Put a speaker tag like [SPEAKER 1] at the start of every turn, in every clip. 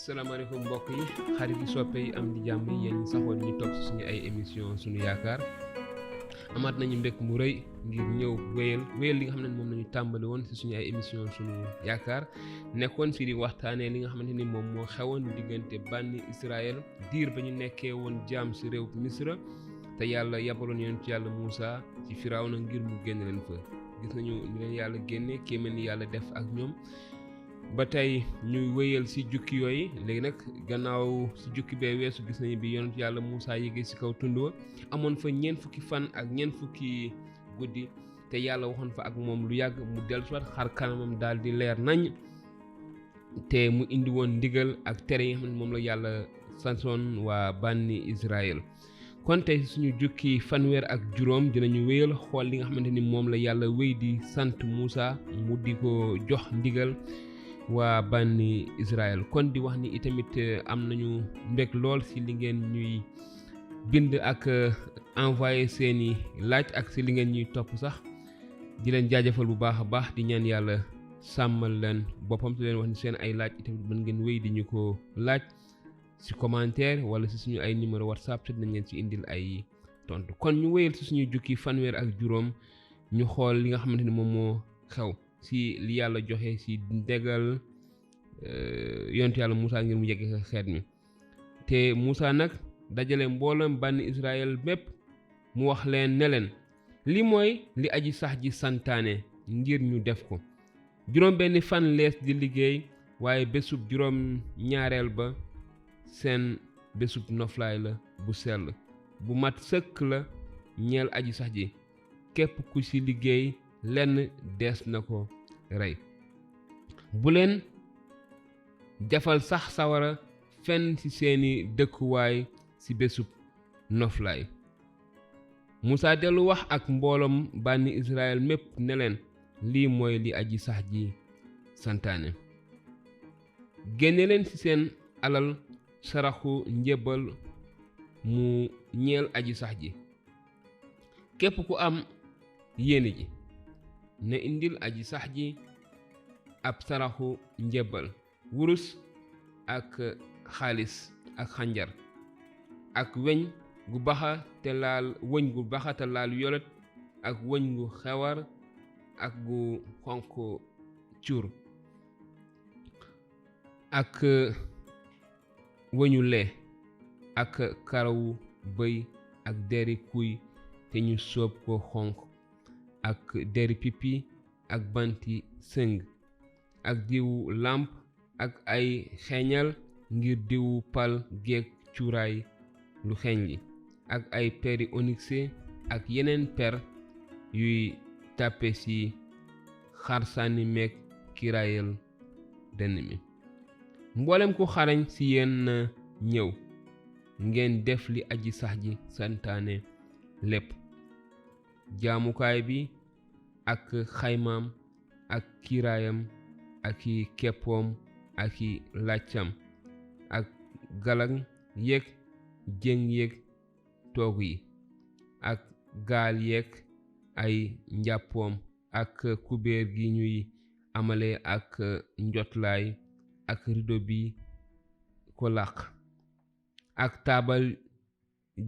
[SPEAKER 1] asalaamaaleykum mbokk yi xarit yi soppe yi am di jàmm yi yéen saxoon ñu toog ci suñu ay émission suñu yaakaar amaat nañu mbég mu rëy ngir ñëw wéyal li nga xam ne moom lañu tàmbali woon ci suñu ay émission suñu yaakaar nekkoon fi di waxtaanee li nga xamante ni moom moo xewoon diggante Bànni Israyil diir ba ñu nekkee woon jaam ci réew Misra te yàlla yabaloon yonent yàlla Muusa ci Firawna ngir mu génn leen fa gis nañu ni leen yàlla génne kéemaan ni yàlla def ak ñoom ba tey ñuy wéyal ci jukki yooyu léegi nag gannaaw ci jukki bee weesu gis nañu bi yonent yàlla Muusa yéegee ci kaw tund wa amoon fa ñeent fukki fan ak ñeent fukki guddi te yàlla waxoon fa ak moom lu yàgg mu dellusiwaat xar kanamam daal di leer nañ te mu indi woon ndigal ak tere yi nga xam ne moom la yàlla santoon waa Bànni Israyil kon tey suñu jukki fanweer ak juróom dinañu wéyal xool li nga xamante ni moom la yàlla wéy di sant Muusa mu di ko jox ndigal waa Bànni Israyil kon di wax ni itamit am nañu mbég lool ci li ngeen ñuy bind ak envoyé seeni laaj ak ci li ngeen ñuy topp sax di leen jaajëfal bu baax a baax di ñaan yàlla sàmmal leen boppam te leen wax ni seen ay laaj itamit mën ngeen wéy di ñu ko laaj ci commentaire wala ci suñu ay numéro WhatsApp te dinañ leen ci indil ay tontu kon ñu wéyal ci suñu jukki fanweer ak juróom ñu xool li nga xamante ni moom moo xew ci li yàlla joxe ci ndegal yonent yàlla Muusa ngir mu yegge xeet mi te Muusa nag dajale mbooloom Bànni Israyil bépp mu wax leen ne leen li mooy li Aji Sax ji santaane ngir ñu def ko juróom benni fan lees di liggéey waaye bésub juróom ñaareel ba seen Bésub Noflaay la bu sell bu mat sëkk la ñeel Aji Sax ji képp ku ci liggéey lenn dees na ko rey bu leen jafal sax sawara fenn ci seeni dëkkuwaay ci Bésub Noflaay Muusa dellu wax ak mbooloom Bànni Israyil mépp ne leen lii mooy li Aji Sax ji santaane génne leen ci seen alal saraxu njébbal mu ñeel Aji Sax ji képp ku am yéene ji ne indil Aji Sax ji ab saraxu njébbal wurus ak xaalis ak xànjar ak weñ gu baxa te laal yolet ak wëñ gu xewar ak gu xonq cuur ak wëñu lee ak karawu bëy ak deri kuy te ñu soob ko xonq ak deri pipi ak banti sëng ak diwu làmp ak ay xeeñal ngir diwu pal geek cuuraay lu xeeñ li ak ay peri onyxe ak yeneen per yuy tàppe ci xar-sànni meek kiiraayal dënn mi mboolem ku xarañ ci yéen na ñëw ngeen def li Aji Sax ji santaane lépp jaamukaay bi ak xaymaam ak kiiraayam ak i keppoom ak i làccam ak galang yeeg jëng yeeg toogu yi ak gaal yeeg ay njàppoom ak kubéer gi ñuy amale ak njotlaay ak rido bi ko làq ak taabal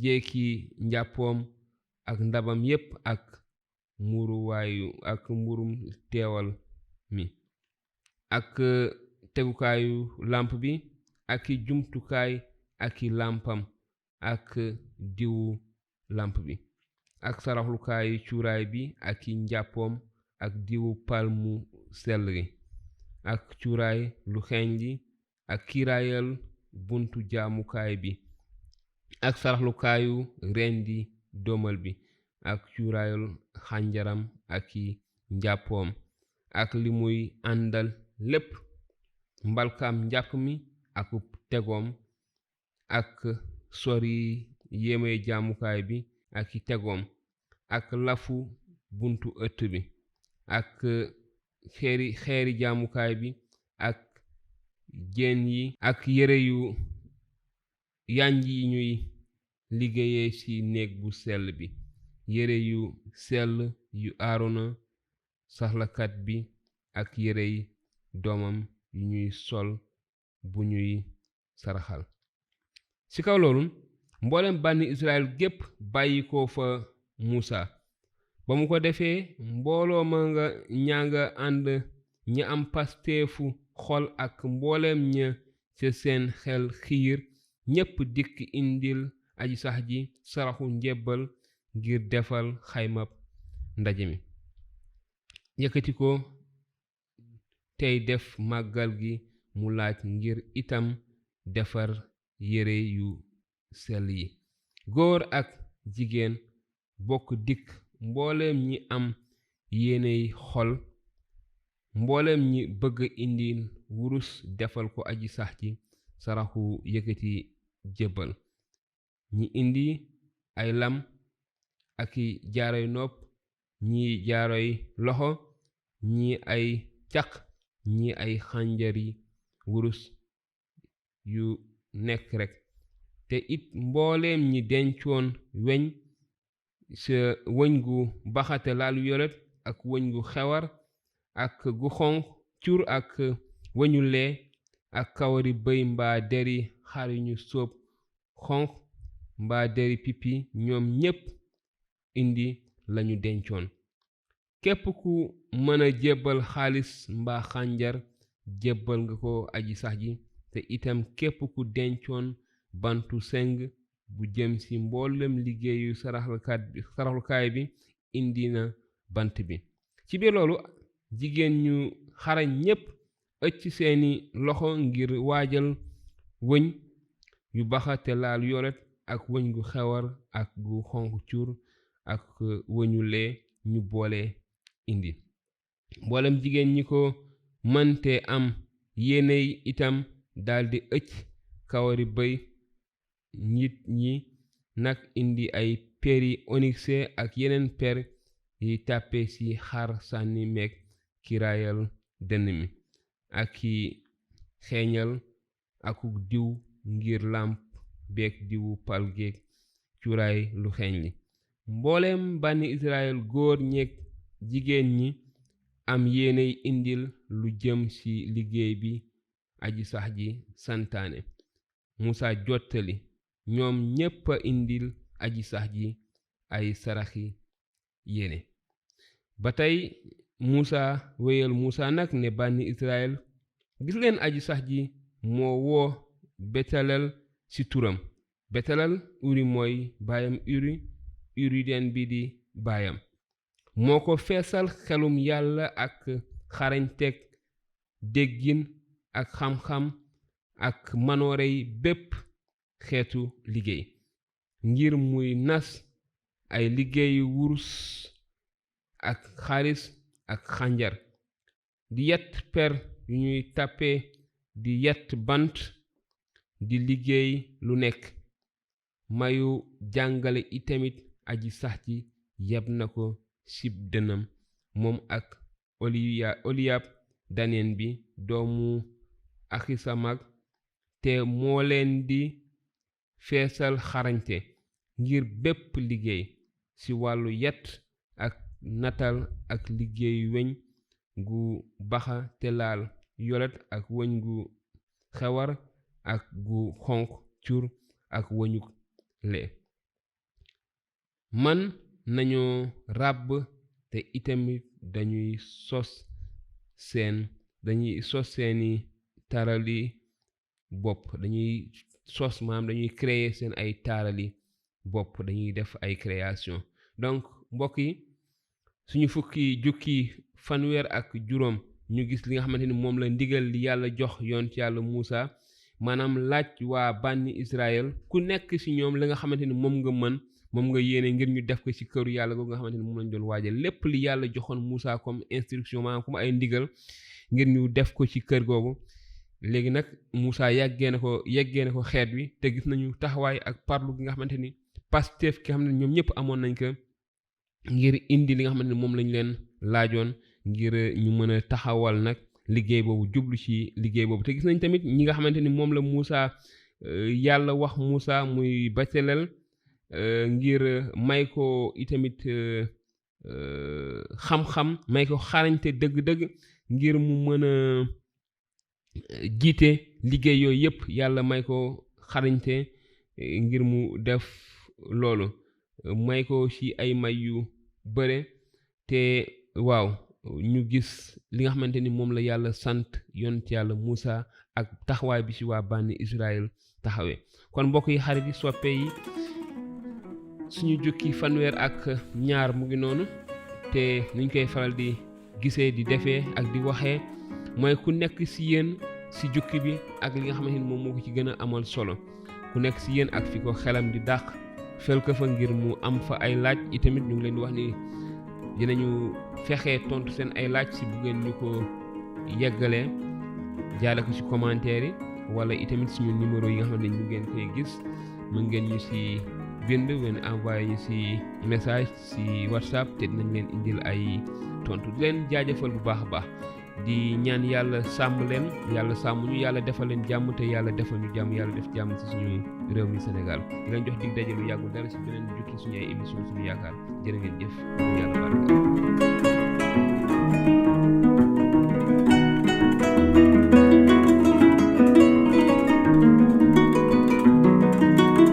[SPEAKER 1] jeeki njàppoom ak ndabam yépp ak mburum teewal mi ak tegukaayu làmp bi ak i jumtukaay ak i làmpam ak diwu làmp bi ak saraxlukaayu cuuraay bi ak i njàppoom ak diwu pal mu sell gi ak cuuraay lu xeeñ li ak kiiraayal buntu jaamukaay bi ak saraxlukaayu rendi doomal bi ak cuuraayal xànjaram ak i njàppoom ak li muy àndal lépp mbalkaam njàpp mi ak tegoom ak sori yéeme jaamukaay bi ak i tegoom ak lafu buntu ëtt bi ak xeeri jaamukaay bi ak jeen yi ak yére yu yanj yi ñuy liggéeyee ci néeg bu sell bi yére yu sell yu Aarona saxlakat bi ak yérey doomam yu ñuy sol bu ñuy saraxal. ci kaw loolu mboolem bànni Israyil gépp bàyyi ko fa Musa ba mu ko defee mbooloo ma ñaa nga ànd ñi am pasteefu xol ak mboolem ña ca seen xel xiir ñépp dikk indil aji sax ji saraxu njébbal ngir defal xaymab ndaje mi yëkkati ko tey def màggal gi mu laaj ngir itam defar yére yu sell yi góor ak jigéen bokk dikk mbooleem ñi am yéeney xol mbooleem ñi bëgg indi wurus defal ko aji sax ji saraxu yëkkati jébbal ñi indi ay lam ak i jaaroy nopp ñi jaaroy loxo ñi ay caq ñi ay xànjari wurus yu nekk rekk te it mbooleem ñi dencoon weñ sa wëñ gu baxate laal yolet ak wëñ gu xewar ak gu xonq cur ak wëñu lee ak kawari bëy mbaa deri xar yu ñu sóob xonq mbaa deri pipi ñoom ñépp indi lañu dencoon képp ku mën a jébbal xaalis mbaa xànjar jébbal nga ko aji sax ji te itam képp ku dencoon bantu seng bu jëm ci mboolem liggéeyu saraxlukaay bi indi na bant bi ci biir loolu jigéen ñu xarañ ñépp ëcc seeni loxo ngir waajal wëñ yu baxa te laal yolet ak wëñ gu xewar ak gu xonq cur ak wëñu lee ñu boole indi mboolem jigéen ñi ko mënte am yéeney itam daldi ëcc kawari bëy nit ñi nag indi ay peri onyxe ak yeneen per yi tàppe ci xar-sànni meeg kiraayal dënn mi ak i xeeñal akuk diw ngir làmp beeg diwu pal geeg cuuraay lu xeeñ li mbooleem bànni Israyil góor ñeeg jigéen ñi am yéeney indil lu jëm ci liggéey bi aji sax ji santaane Musa jottali ñoom ñépp a indil aji sax ji ay saraxi yéene ba tey Musa nag ne bànni Israyil gis leen aji sax ji moo woo betalel ci turam betalel uri mooy baayam uri den bi di baayam moo ko feesal xelum yàlla ak xarañteeg déggin ak xam-xam ak manoorey bépp xeetu liggéey ngir muy nas ay liggéeyu wurus ak xaalis ak xànjar di yett per yu ñuy tàppe di yett bant di liggéey lu nekk mayu jàngale itamit aji sax ji yeb na ko sib dënam moom ak oliyab daneen bi doomu axisamag te moo leen di feesal xarañte ngir bépp liggéey ci wàllu yett ak natal ak liggéey weñ gu baxa te laal yolet ak wëñ gu xewar ak gu xonq cur ak wëñu lee man nañoo ràbb te itamit dañuy sos seeni tarali bopp dañuy dañuy créer seen ay taarali bopp dañuy def ay création donc mbokk yi suñu fukki jukki fanweer ak juróom ñu gis li nga xamante ni moom la ndigal li yàlla jox yonent yàlla Musa maanaam laaj waa bànni Israyil ku nekk ci ñoom la nga xamante ni moom nga mën moom nga yéene ngir ñu def ko ci këru yàlla googu nga xamante ni moom lañ doon waajal lépp li yàlla joxoon Musa comme instruction maanaam comme ay ndigal ngir ñu def ko ci kër googu léegi nag Musa yeggee na ko xeet wi te gis nañu taxawaay ak parlu gi nga xamante ni Pastef ki nga xam ne ñoom ñëpp amoon nañ ko ngir indi li nga xamante ni moom lañ leen laajoon ngir ñu mën a taxawal nag liggéey boobu jublu ci liggéey boobu te gis nañ tamit ñi nga xamante ni moom la Musa yàlla wax Musa muy Besaleel ngir may ko itamit xam-xam may ko xarañte dëgg-dëgg ngir mu mën a jiite liggéey yooyu yëpp yàlla may ko xarañte ngir mu def loolu may ko ci ay may yu bare te waaw ñu gis li nga xamante ni moom la yàlla sant yonent yàlla Muusa ak taxawaay bi ci waa Bànni Israyil taxawee kon mbokk yi xarit yi soppe yi suñu jukki fanweer ak ñaar mu ngi noonu te nuñ koy faral di gisee di defee ak di waxee mooy ku nekk ci yéen ci jukki bi ak li nga xamante ni moom moo ko ci gën a amal solo ku nekk ci yéen ak fi ko xelam di dàq fel ko fa ngir mu am fa ay laaj itamit ñu ngi leen di wax ni dinañu fexe tontu seen ay laaj ci bu ngeen ñu ko yeggalee jaale ko ci commentaire yi wala itamit suñu numéro yi nga xam ne ñu ngeen koy gis mën ngeen ñu ci bind ngeen envoyé ñu ci message ci WhatsApp te dinañ leen indil ay tontu di leen jaajëfal bu baax a baax di ñaan yàlla sàmm leen yàlla sàmm ñu yàlla defal leen jàmm te yàlla defal ñu jàmm yàlla def jàmm ci suñu réew mi Sénégal di leen jox dig daje lu yàggul dara ci beneen jukki suñu ay émission suñu yaakaar jërë ngeen jëf yàlla barke